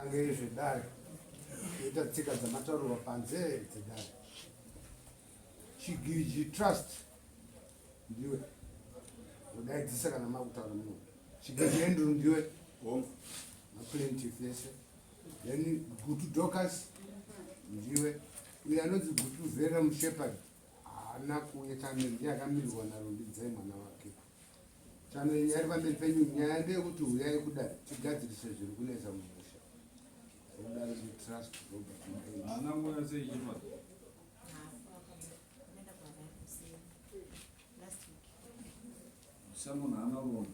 Ange zvedare kuita tsika dzamataurwa panze dzedare. Chigiji Trust ndiwe udaidzisa kana makutaura muno. Chigiji Andrew ndiwe maplaintiff ese. Then Gutu Dorcas ndiwe uyo anonzi Gutu Vera Mushepherd haana kuuya chame ndiye akamirwa naRumbidzai mwana wake. Chame nyaya iri pamberi penyu nyaya ndeyekuti huyai kudare tigadzirise zviri kunetsa mumusha. Kudare ndiTrust Robert Mugabe. Haana kuuya sei Shepherd? Simon haana kuona.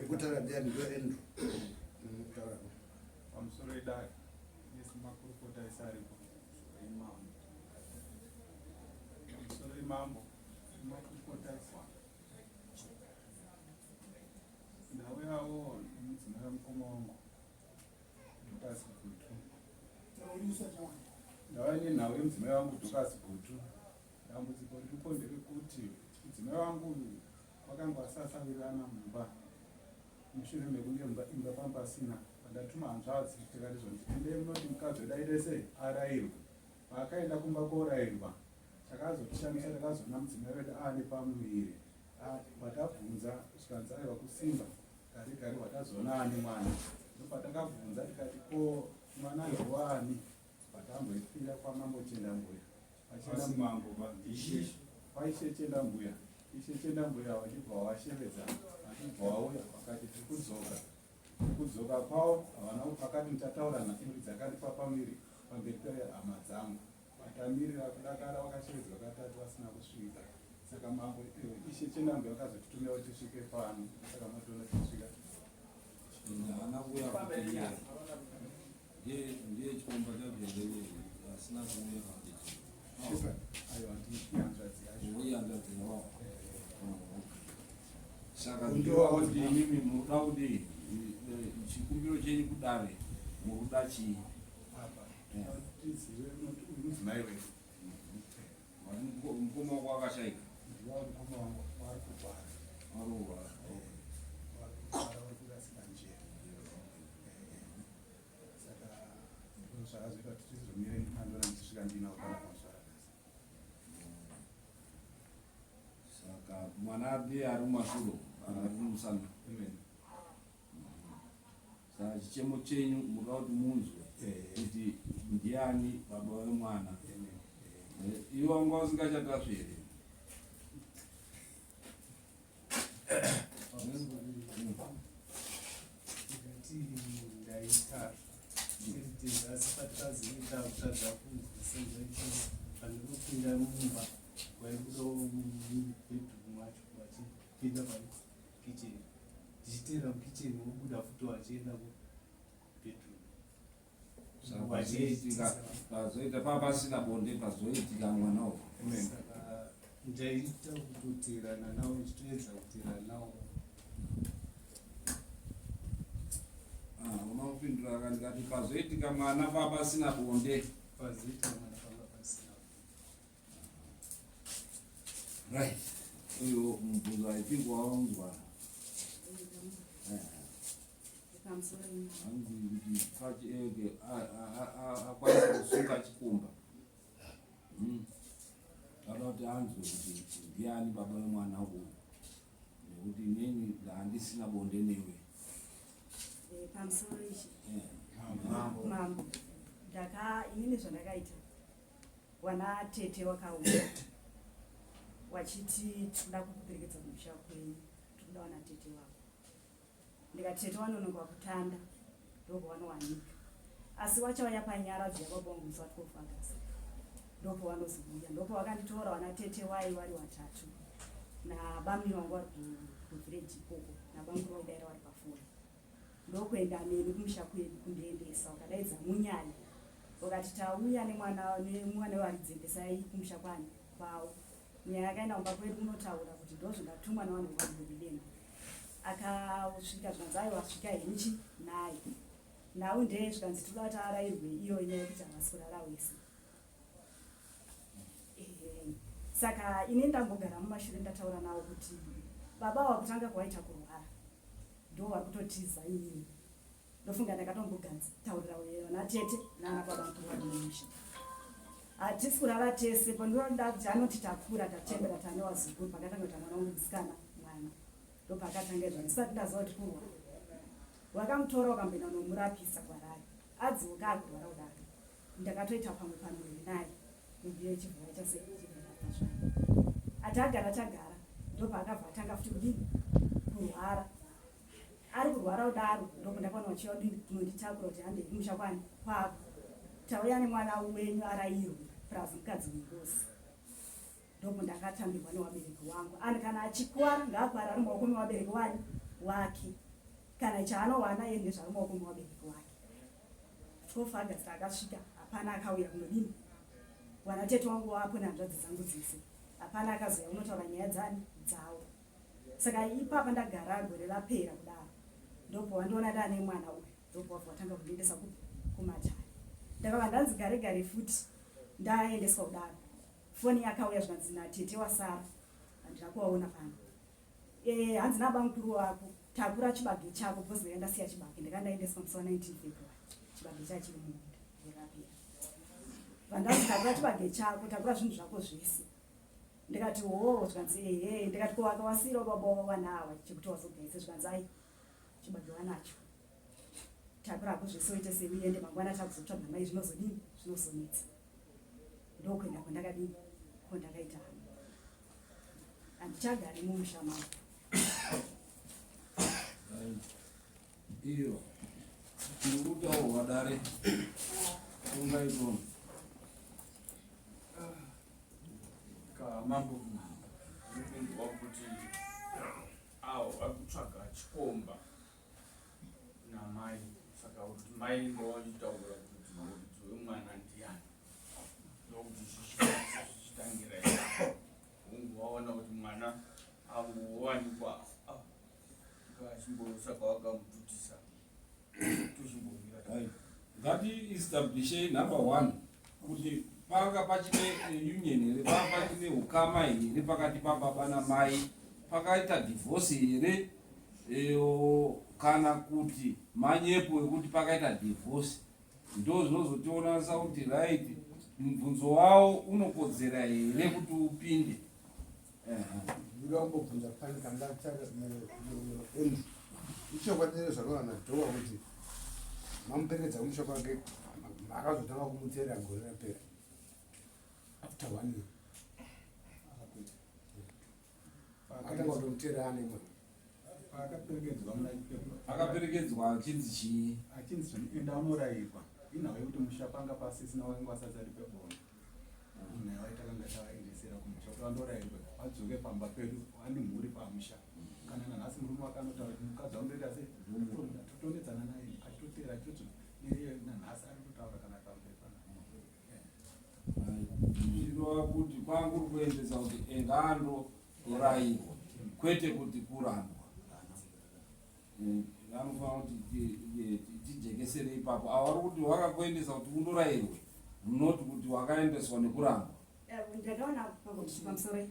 Kutaura ndiani ndo Andrew. Kutaura. Pamusoro idare. Yes, makurukota ese aripo. Imambo. Pamusoro imambo. Makurukota ese. Ndauyawo nemudzimai wamukoma wangu. Dorcas Gutu. Ndauya nenhau yemudzimai wangu Dorcas Gutu. Dambudziko riripo nderekuti mudzimai wangu uyu wakanga wasasawirirana mumba mushure mekunge imba pamba pasina. Pandatuma hanzvadzi tikati zvonzi endei munoti mukadzi wedu aite sei arairwe. Paakaenda kumba korairwa chakazotishamisa takazoona mudzimai wedu aane pamuviri. Patabvunza zvikanzi aiwa kusimba gare gare watazoona aane mwana. Ndopatakabvunza tikati ko mwana ndewaani? Patamboipira kwamambo Chendambuya. Asi mambo ba ndishe. Kwaishe Chendambuya. Ishe Chendambuya vachibva vashevedza vachibva vauya vakati tiri kudzoka. Kudzoka kwavo havana vakati muchataurana imri dzakaripa pamiri pamberi pehama dzangu. Vatamirira kudakara vakashevedzwa katatu vasina kusvika. Saka mambo eh, Ishe Chendambuya vakazotitumira kuti tisvike pano. Saka matoona tisvika. Haana kuuya kuti iye. Ndiye ndiye chikomba chacho here asina kuuya kana kuti chii? Aiwa ndihanzvadzi yacho. Uye hanzvadzi yavo. Saka ndinoda kuti imimi munoda kudii? Chikumbiro chenyu kudare muruda chii? Apa tizive kuti uyu mudzimai wedu. Mukoma wako akashaika? Ndiwo mukoma wangu vari kurwara. Vari kurwara. Vari kurwara vari kurasika njere. Saka ndizvo zvakazoita kuti tizomire mandona ndichisvika ndinawo kana pamusoro Saka mwana ndiye ari mumashure ari kumusana. Saka chichemo chenyu munoda kuti munzwe kuti ndiani baba vemwana. Iwe wanga usingachatasvi here? Ndikati ndaita asi patikazoita kutadza kunzwa sezvo pandinopinda mumba vaibudawo mubedroom macho vachipinda pakitchen ndichiteera mukitchen vobuda futi vachienda kubedroom Pazoitika pazoita pa pasina bonde pazoitika mwana uyu. Saka ndaita kutoteerana navo ndichitoedza kuteerana navo. Ah, unopindura ka ndikati pazoitika mwana pa pasina bonde. Pazoitika mwana panga pasina. Right. Uyo mubvunzo I think waunzwa. Eh. Hanzi kuti eh, akwanise kusunga chikomba. Hmm. Ada kuti anzwe kuti ndiani baba vemwana uyu. Nekuti inini ndandisina bonde newe. Eh, pamusoro ichi. Eh. Mambo. Ndaka inini zvandakaita. Wana tete wakauya wachiti tikuda kukuperekedza kumusha kwenyu tikuda wana tete wako ndikati tete wanonoka kutanda ndopavanowanika asi wachauya panyaradzo yababa wangu musi wa 12 August ndopavanozouya ndopawakanditora wana tete wai wari watatu nabamnini wangu wari kuvillage ikoko nabamkuru waidaira wari pafoni ndokuenda neni kumusha kwedu kundiendesa wakadaidza munyai wakati tauya nemwana nemwana wevaridzi endesai kumusha kwani kwavo. Nyaya yakaenda kumba kwedu kunotaura kuti ndozvindatumwa nevanhu vekwaGwedidema. Akasvika zvikanzi aiwa svika henyu naye. Nhau ndeye zvikanzi tinoda kuti arairwe iyo nyaya yekuti havasi kurara wese. Saka ini ndambogara mumashure ndataura navo kuti baba wakutanga kuwaita kurwara ndo vari kutotiza inini ndofunga ndakatombotaurira vana tete nana baba mukuru vari mumusha hatisi kurara tese pandinoda kuti anoti takura tatembera tane wazukuru pakatanga kuti mwana wangu musikana mwana ndopakatanga izvo ndisati ndaziva kuti kurwara wakamutora wakamboenda unomurapisa kwarari adzoka akurwara kudaro Ndakatoita pamwe pamuviri naye muviri ichibva yaita seichibva zvayo. Ati agara tagara ndopaakabva atanga futi kudini kurwara. Ari kurwara kudaro ndopandakaona vachiuya kudini kunonditakura kuti handei kumusha kwani kwako. Tauya nemwana wenyu arairwe plus mukadzi wengozi. Ndopandakatambirwa newabereki wangu. Ani kana achikuwara ngaakwara ari mumaoko mewabereki wani wake. Kana chaanowana iye ndezvari mumaoko mewabereki wake. 12 August akasvika hapana akauya kunodini wana tete wangu wapo nehanzvadzi dzangu dzese hapana akazouya kunotaura nyaya dzani dzawo saka ipapa ndagara gore rapera kudaro ndopawandiona ndaane mwana uyu ndopawabva watanga kundiendesa kupi kumatare ndakava ndanzi gare gare futi ndaendeswa kudaro foni yakauya zvikanzi natete wasara handina kuvaona pano Eh, hanzi nabamukuru wako takura chibage chako because ndanga ndasiya chibage ndanga ndaendeswa musi wa 19 February chibage chaya chiri mumunda yerapera vandanzi takura chibage chako takura zvinhu zvako zvese ndikati hoo zvikanzi ehe ndikati ko waka wasiira baba wawanawa chekuti wazogaise zvikanzi ai chibage wanacho takura hako zvese uite seuende mangwana takuzotsvaga mai zvinozodini zvinozonetsa ndokuenda kwandakadini kwandakaita hama handichagari mumusha mangu iyo tiri kutaurwa dare ungaitona mambo ndinzwa kuti awo vari kutsvaga chikomba namai saka kuti mai ndowachitaura kuti muridzi wemwana ndiyani ndokuti zvichitangira hungu waona kuti mwana angowanikwa achimbosaka wakamututisa tochimbomira ngati establishei number one kuti panga pachine union here panga pachine ukama here pakati pababa namai pakaita divorce here kana kuti manyepo ekuti pakaita divorce ndo zvinozotionasa kuti right mubvunzo wawo unokodzera here kuti upinde Ndoda kumbobvunza pani kandaandrew ichokwadi here zvakaona nadhowa kuti mamuperekedza kumusha kwake akazotanga kumuteera gore rapera after one year akatanga kutomuteera ane mwana Paakaperekedzwa muna Akaperekedzwa achinzi chii? Achinzi zvoni enda unorayirwa. Inhau yekuti musha panga pasisina wainge wasati ari pebona. Munhu waitakanga tavaendesera kumusha kuti vandorayirwe vadzoke pamba pedu vane mhuri pamusha. Kana nanhasi murume wake anotaura kuti mukadzi wangu ndoita sei? Totonetsana naye achitoteera achitoti neiye nanhasi ari kutotaura kana pamberi pana. Zvinova kuti kwangu kuri kuendesa kuti enda andorayirwa kwete kuti kurambwa. Vanofanira kuti tijekesere ipapo. Ava vari kuti wakakuendesa kuti undorayirwe not kuti wakaendeswa nekurambwa. Ndakaona pamusoro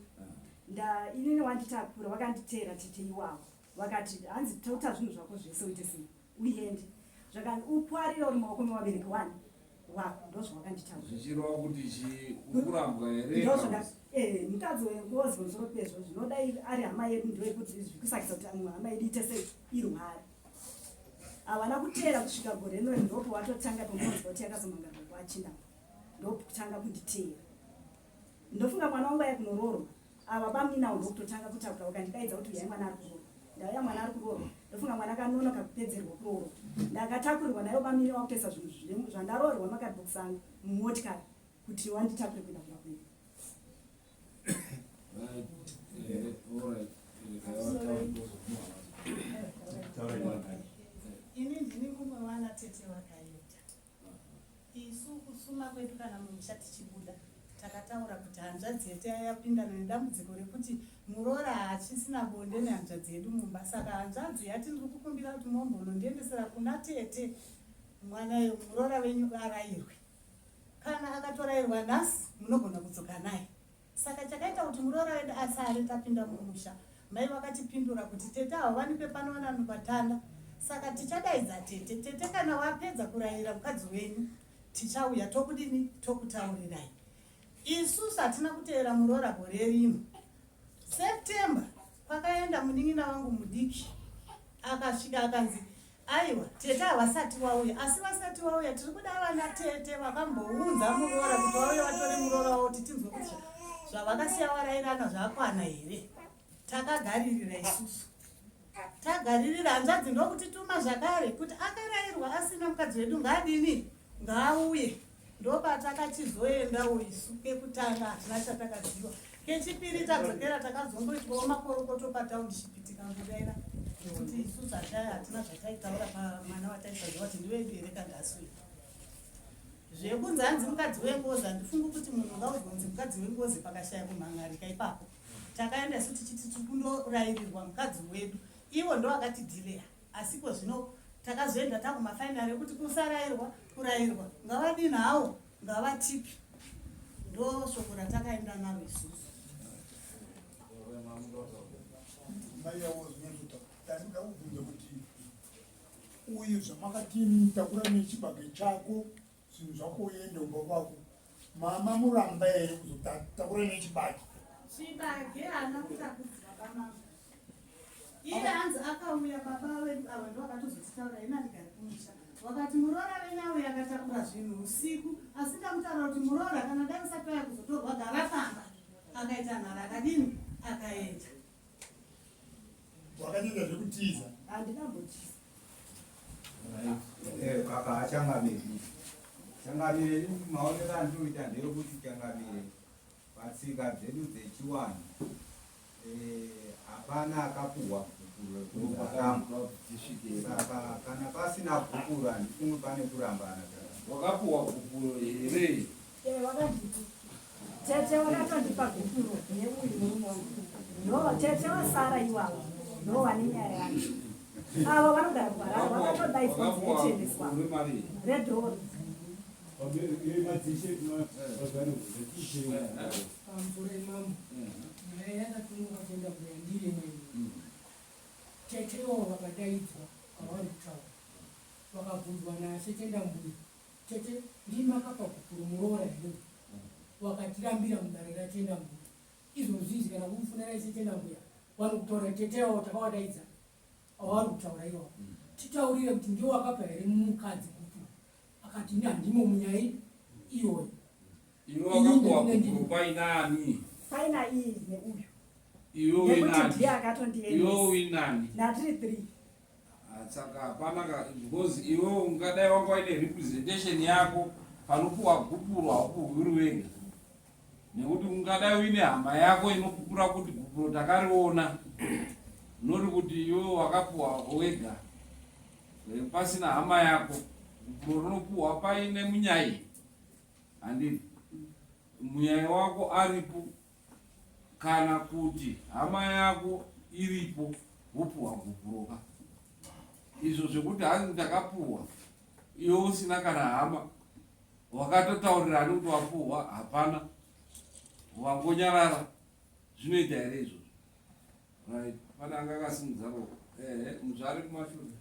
nda inini wanditakura wakanditeera tete iwavo vakati hanzi tota zvinhu zvako zvese uite sei uende zvakanzi ukwarire uri maoko mevabereki wani wako ndozvawakanditaura zvichireva kuti chi uri kurambwa here eh, mukadzi wengozi pamusoro pezvo zvinodai ari hama yedu ndoyekuti zvikusakisa kuti amwe hama yedu ite sei irware havana kuteera kusvika gore rino ndopo watotanga pamunonzwa kuti yakazomangarwa kwachinda ndokutanga kunditeera Ndofunga mwana wangu aya kunoroorwa ava bamunini avo ndokutotanga kutakura vakandidaidza kuti uyai mwana ari kuroorwa ndauya mwana ari kuroorwa ndofunga mwana akanonoka kupedzerwa kuroorwa ndakatakurirwa naivo bamunini vakutoisa zvinhu zvandaroorwa makadhibhokisi angu mumotikari kuti wanditakure kuenda kumba kwedu. Ini ndini mumwe wana tete vakaita. Isu kusuma kwedu kana mumusha tichibuda. Takataura kuti hanzvadzi yedu yapindana nedambudziko rekuti muroora haachisina bonde nehanzvadzi yedu mumba. Saka hanzvadzi yati ndiri kukumbira kuti mombonondiendesera kuna tete mwana muroora wenyu arairwe. Kana akatorairwa nhasi munogona kudzoka naye. Saka chakaita kuti muroora wedu asare tapinda mumusha. Mai vakatipindura kuti tete havawanikwe pano vanowanikwa tanda. Saka tichadaidza tete. Tete kana vapedza kurayira mukadzi wenyu tichauya tokudini tokutaurirai. Isusu hatina kuteera muroora gore rino. September kwakaenda munin'ina wangu mudiki akasvika akanzi Aiwa tete havasati wauya asi vasati wauya tiri kuda vana tete vakambounza muroora kuti vauye vatore muroora wavo kuti tinzwe kuti zvavakasiya varairana zvakwana here. Takagaririra isusu tagaririra hanzvadzi ndokutituma zvakare kuti akarairwa asina mukadzi wedu ngaadini ngaauye Ndopatakachizoendawo isu kekutanga hatina chatakaziva. Kechipiri tadzokera takazongoitwawo makorokoto patownship tikangodaira nekuti isu zvataya hatina zvataitaura pamwana wataisaziva kuti ndiwedu here kana asi wedu. Zvekunzi hanzi mukadzi wengozi handifungi kuti munhu ungaudzwa kunzi mukadzi wengozi pakashaya kumhan'arika ipapo. Takaenda isu tichiti tiri kundorairirwa mukadzi wedu ivo ndovakatidhileya. Asi ko zvino takazoenda takumafainari ekuti kusarairwa kurairwa ngavadini hawo ngavatipi ndo shoko ratakaenda naro isusu. Mai avo zvinonzota ndanoda kubvunza kuti uyu zvamakatini takura nechibage chako zvinhu zvako uende kumba kwako mama muramba here kuzotakura nechibage chibage haana kutakudzwa bamama iye hanzi akauya baba vedu ava ndo vakatozotitaura ina ndigari kumusha wakati muroora venyu auya akatakura zvinhu usiku asi ndamutaura kuti muroora kana dai usati waya kuzotorwa gara pamba akaita nhara akadini akaenda Wakanyanya zvekutiza. Handinambotiza. Eh, baba achangamire. Changamire maonero andinoita ndeyekuti changamire patsika dzedu dzechiwanhu eh, hapana akapuhwa gupuro rekunzi arambwa. Saka kana pasina gupuro handifungi pane kurambana. Wakapuhwa gupuro here? Eh, wakandipa. Tete wakatondipa gupuro neuyu murume wangu. No, tete wasara iwawo. No, wane nyaya yacho. Avo vanogara kuHarare vakatodaidzwa kunzi redhori. Pamusoro imambo, nyaya yakatonga kuenda kuyandiri imweni. Tetewo vakadaidzwa kwavari kutaura. Vakabvunzwa naShe Tendambuya Tete ndimi makapa gupuro muroora here uyu wakatirambira mudare ratenda mbuya izvozvi izvi kana kumufonera ishe tenda mbuya vanokutaura tete avo takavadaidza avari kutaura iwawo titaurire kuti ndiwo wakapa here mukadzi gupuro akati ini handimo munyaya iyoyo Iwe wakapuwa gupuro painani? Paina iyi neuyu. Iwe Nekuti uinani? ndiye akatondiendesa. Iwe uinani? Natiri three. Ah, saka hapana ka because iwe ungadai wanga waine representation yako panopuwa gupuro haupuhwi uri wega nekuti ungadai uine hama yako inopupura kuti gupuro takariona nori kuti iwe wakapuwa wega eh, pasina hama yako gupuro rinopuhwa paine munyai handiti munyai wako aripo Kana kuti hama yako iripo wopuhwa gupuro ka. Izvo zvekuti hanzi ndakapuhwa iwe usina kana hama wakatotaurirani kuti wapuhwa hapana wangonyarara zvinoita here izvozvo right pane anga akasimudza roko ehe muzvari kumashure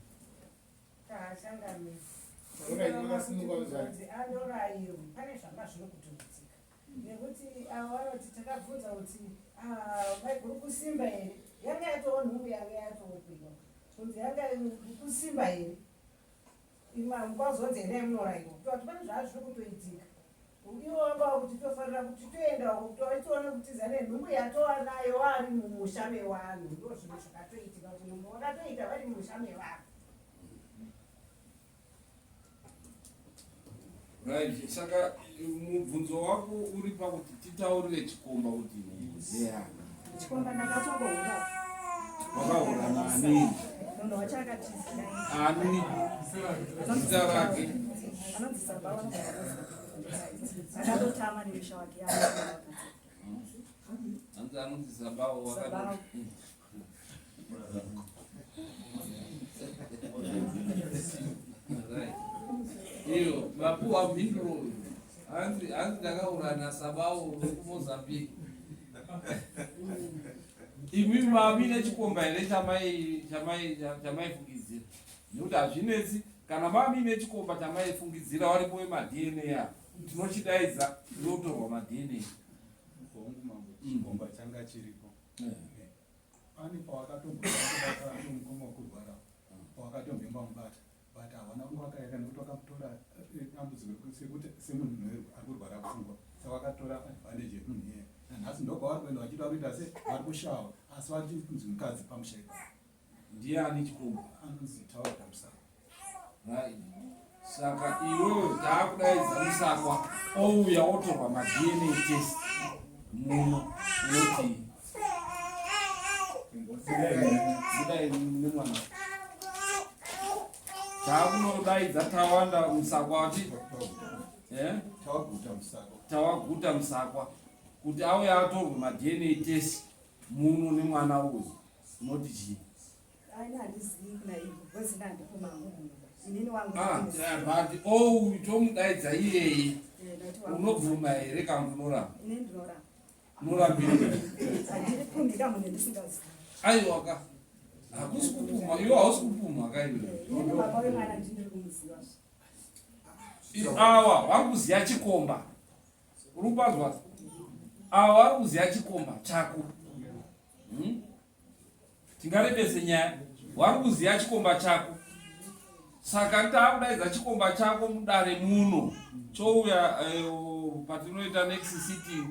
Andorayirwi pane zvanga zviri kutoitika nekuti avo vanoti takabvunza kuti ah, maiguru kusimba here yanga yatoo nhumbu yanga yatoopiwa kunzi yanga kusimba here kwazonzi endai munoraiwa kuti pane zvaa zviri kutoitika ivo vanga vakuti tofanira kuti toenda uko kuti vaitoona kutiza nenhumbu yatova nayo vari mumusha mevanhu ndo zvinhu zvakatoitika kuti nhumbu vakatoita vari mumusha mevanhu Right, saka mubvunzo wako uri pakuti titaurire chikomba kuti nhumbu ndeyani. Chikomba ndakatongohura. Wakahura nani? Munhu wacho akatiza. Ani? Zita rake? Anonzi Saba vanogara kuZimbabwe. Akatotama nemusha wake. Hanzi anonzi Sabao wakati. Right. Iyo mapuwa mhinduro hanzi hanzi ndakaurana Sabao wekuMozambique. Imi mami nechikomba here chamai chamai chamaifungidzira nekuti hazvinetsi kana mami nechikomba chamaifungidzira waripo wemaDNA apa tinochidaidza yotorwa maDNA. Hongu mambo, chikomba changa chiripo. Pane pawakatombobata mukoma wekurwara pawakatombemba mubata but havana kunge vakaenda nekuti vakamutora eh, dambudziko sekuti semunhu ari kurwara pfungwa saka vakatora advantage yemunhu iyeye nanhasi ndokwavari kuenda vachiti vari kuita se vari kushawa asi vachinzi mukadzi pamusha ipapo Ndiani chikomba? Anonzi Tawanda Musakwa. Right. Saka iwewe taakudaidza Musakwa ouya otorwa maDNA test muno unoti budai nemwana taakunodaidza Tawanda Musakwa ati eh? Tawaguta Musakwa. Tawaguta Musakwa kuti auye atorwe maDNA test muno nemwana uyu unoti chii? Ah, but oh, tomudaidza iyeye eh, unobvuma here kana unoramba? Unorambira? Aiwa ka hakusi kupuma iwe hausi kupuma ka iwe awa vari kuziya chikomba uri kupanzwa awa vari kuziya chikomba chako hmm? Tingarebese nyaya wari kuziya chikomba chako saka taakudaidza chikomba chako mudare muno chouya eh, patinoita next city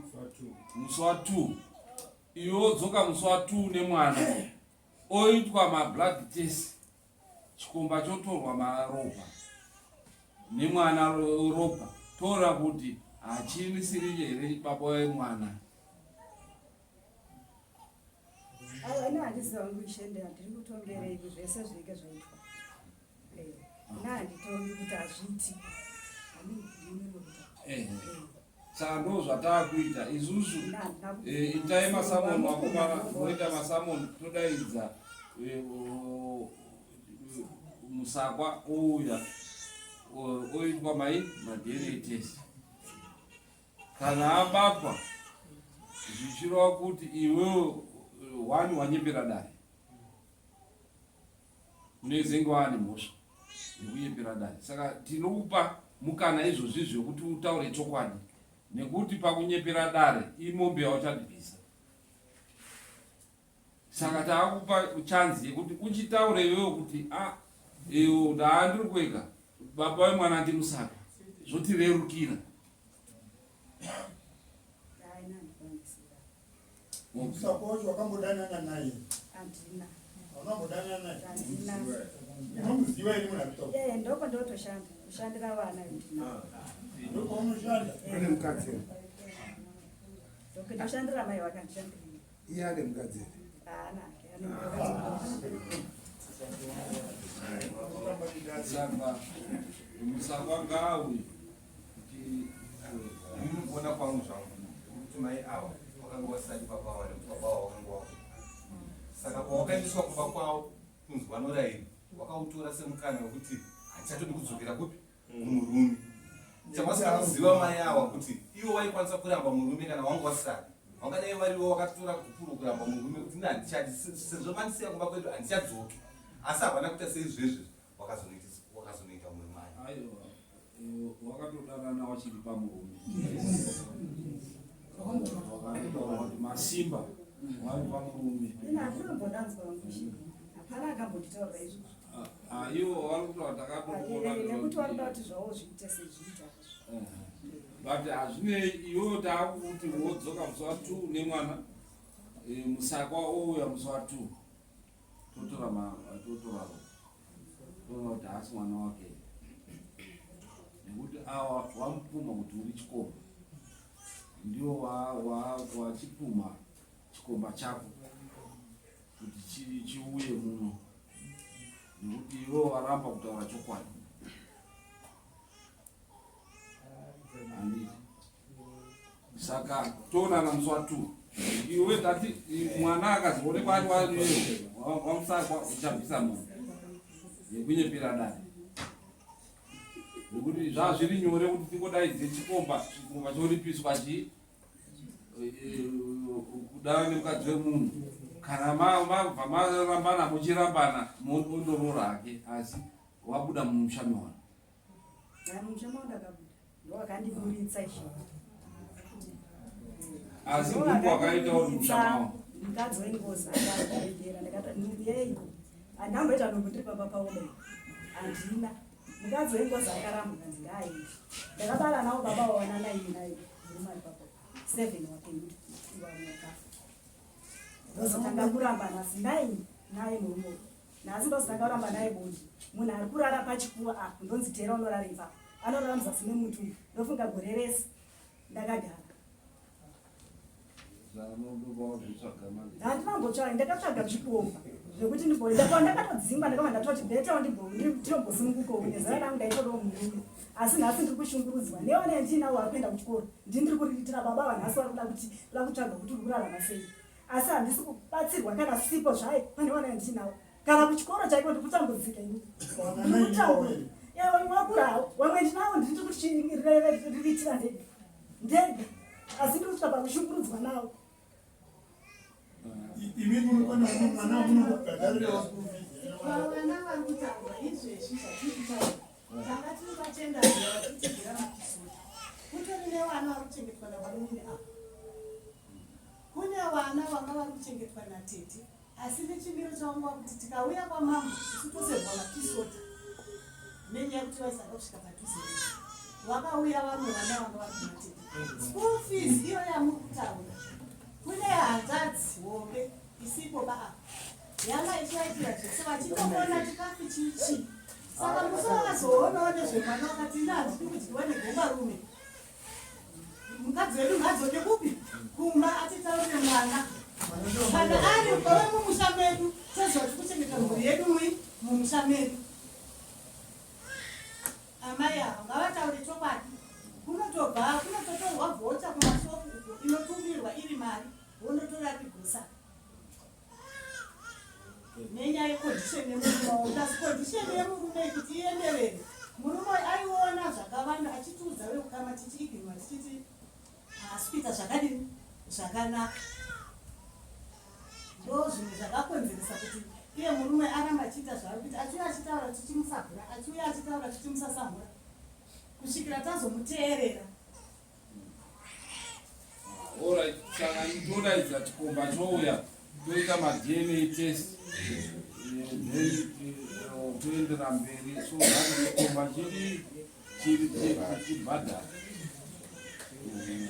musi wa 2 iwe wodzoka musi wa 2 nemwana oitwa mablood test chikomba chotorwa maropa nemwana ropa toona kuti hachinisiri here baba wemwana Aiwa ini handiziva hangu ishe ndi handiri kutongerei zvese zvinenge zvaitwa. Eh, ini handitongi kuti hazviiti. Handini eh. eh. Saka ndo zvataakuita isusu eh, itai masamoni vakomana moita masamoni todaidza eh, musakwa ouya oitwa mai maDNA test. Kana abatwa zvichireva kuti iwewe wani wanyepera dare unezenge waane mhosva yekunyepera dare saka tinokupa mukana izvozvi zvekuti utaure chokwadi nekuti pakunyepera dare imombe yauchandibvisa Saka taakupa chanzi yekuti uchitaure iwewe kuti a ah, iwo ndaandiri kwega baba vemwana ndimusaka zvotirerukira. Musaka wacho wakambodanana naye? Handina. Hauna naye? Handina. Unomuziva here munhu akutaura? Eh, ndoko ndotoshanda. Kushandira vana ndina. Ah. Ndoko unoshanda? Ane mukadzi here? Ndoko ndoshandira mai vakandishandira. Iye ane mukadzi here? Haana hake, ane mukadzi. Saka musakwa ngauye kuti Ini kuona kwangu zvangu kuti mai ava wakanga wasati baba ava nekuti baba ava wakanga wako saka pawakaendeswa kumba kwavo kunzi vanorairwa wakautora semukana wekuti handichatodi kudzokera kupi kumurume chavasina kuziva mai awa kuti ivo vaikwanisa kuramba murume kana wangu wasati vangadai varivo vakatora gupuro kuramba murume kuti ini handichadi sezvo mandisiya kumba kwedu handichadzoki asi havana kuita seizvezvi wakazonoita mumwe mwana aiwa wakatodanana wachiri pamurume wakatotaura kuti masimba wari pamurume Ini handinombonanzwa wangu hapana akambonditaura izvozvo Ah, ivo vari kutaura takatoona nekuti vari kuda kuti zvavo zviite sezviita but hazvinei iwewo taakuti wodzoka musi wa two nemwana eh, musakwa ouya musi wa two totora totora toona kuti haasi mwana wake nekuti awa wamupuma kuti uri chikomba ndio wachipuma chikomba chako kuti chiuye muno nekuti iwe waramba kutaura chokwadi Saka toonana musi wa 2. Iwe tati mwana akazoonekwa ari wamusakwa uchabvisa munhu yekunyepera dare. Nekuti zvazviri nyore kuti tingodaidze chikomba, chikomba choripiswa chii? Kuda nemukadzi wemunhu kana mabva marambana muchirambana mondoroora hake asi wabuda mumusha mewana. Mumusha mawo ndakabuda ndowakandiburitsa ishe. Asi nhumbu wakaita uri mumusha mawo. Mukadzi wengozi akaregera ndakati nhumbu yeiko handamboita nhumbu ndiri pamba pavo dai handina. Mukadzi wengozi akaramba kanzi ngaaende. Ndakabara nawo baba wawana naini naye murume ari papo 7 wapenyu vamwe vakafa. Ndozotanga kuramba nhasi 9 naye murume uyu. Nhasi ndozotanga kuramba naye bonde. Munhu ari kurara pachikuva apa ndonzi tera unorara ipapo. Anorara muzasi memuti uyu. Ndofunga gore rese ndakagara. Handinambotsvaga ndakatsvaga zvikomba zvekuti ndimboenda ndakatodzingwa ndakabva ndatoti beta ndinombosunungukawo nezera rangu ndaitodawo murume asi nhasi ndiri kushungurudzwa nevana yandinawo vari kuenda kuchikoro ndini ndiri kuriritira baba ava nhasi vari kuda kuti kuda kutsvaga kuti uri kurarama sei asi handisi kubatsirwa kana sipo zvayo pane vana yandinawo kana kuchikoro chaiko ndiri kutambudzika ini ndiri kutaura vamwe vakurawo vamwe ndinawo ndiri kuriritira ndega ndega asi ndiri kusvika pakushungurudzwa nawo Imi murikuona mwana munobhadharira school fees. Vana vari kutaura izvezvi zvatiri kutaura tanga tiri vatenda vatitigira mapisota kutori nevana vari kuchengetwa navanunini ava kune vana vanga vari kuchengetwa natete Asi nechimiro chavanga kuti tikauya kwamambo isu tosevwa mapisota nenyaya yekuti vaisada kusvika padhuze nesu. Vakauya vamwe vana vanga vari kumatete. School fees iyo yamuri kutaura kune hanzvadzi hombe isipo pa apa yanga ichivaitira zvese vachitokona chikafu chichi saka musi wakazoonawo nezvemwana wakati ini handidi kudyiwa negombarume Mukadzi wedu ngaadzoke kupi? Kumba atitaurire mwana. Kana ari ukove mumusha medu, toziva kuti kuchengeta mhuri yedu mui mumusha medu. Amai ava ngavataure chokwadi. Kunotobva kunototorwa vhocha kumashopu uko inotumirwa iri mari wondotora rigosa. Nenyaya yecondition yemurume wavo plus condition yemurume kuti ienderere murume uyu aiona zvakawanda achitiudza veukama tichiignora tichiti haasi kuita zvakadini zvakanaka ndo zvimwe zvakakonzeresa kuti iye murume aramba achiita zvaari kuita achiuya achitaura tichimusabhura achiuya achitaura tichimusasamhura kusvikira tazomuteerera Alright, saka todaidza chikomba chouya toita maDNA test then toendera mberi so that chikomba chidi chibhadhara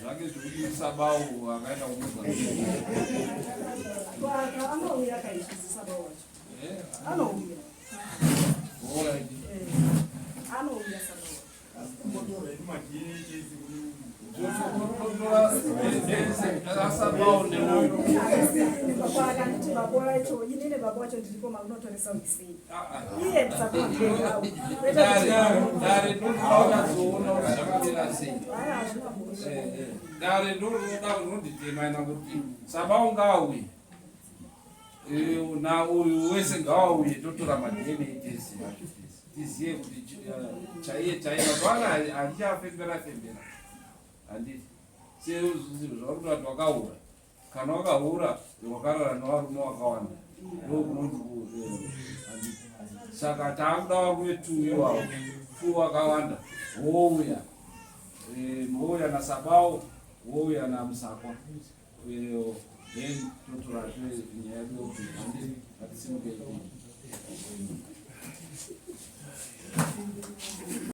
zvake zvekuti sabau akaenda kumozambique. Anouya kaizvi sabau wacho. Anouya. Alright. Anouya sabau wacho. Akanditi baba wacho inini baba wacho ndiripo makunotoresa uisei iye dare ndorinoda kuti zvakamira sei dare ndorinoda rinonditemaina kuti saba ungauye na uyu wese ngawauye totora maDNA tese tizive kuti chaiye chaiye mazuva ano handichafembera fembera handiti sezvauri kuti wakaura kana wakahura wakarara nevarume wakawanda ndokunonzi handiti saka taakuda varume two iwawo two wakawanda wouya wouya nasabao wouya namusakwa then totora nyaya yedu yokupinda handiti ngatisimukei.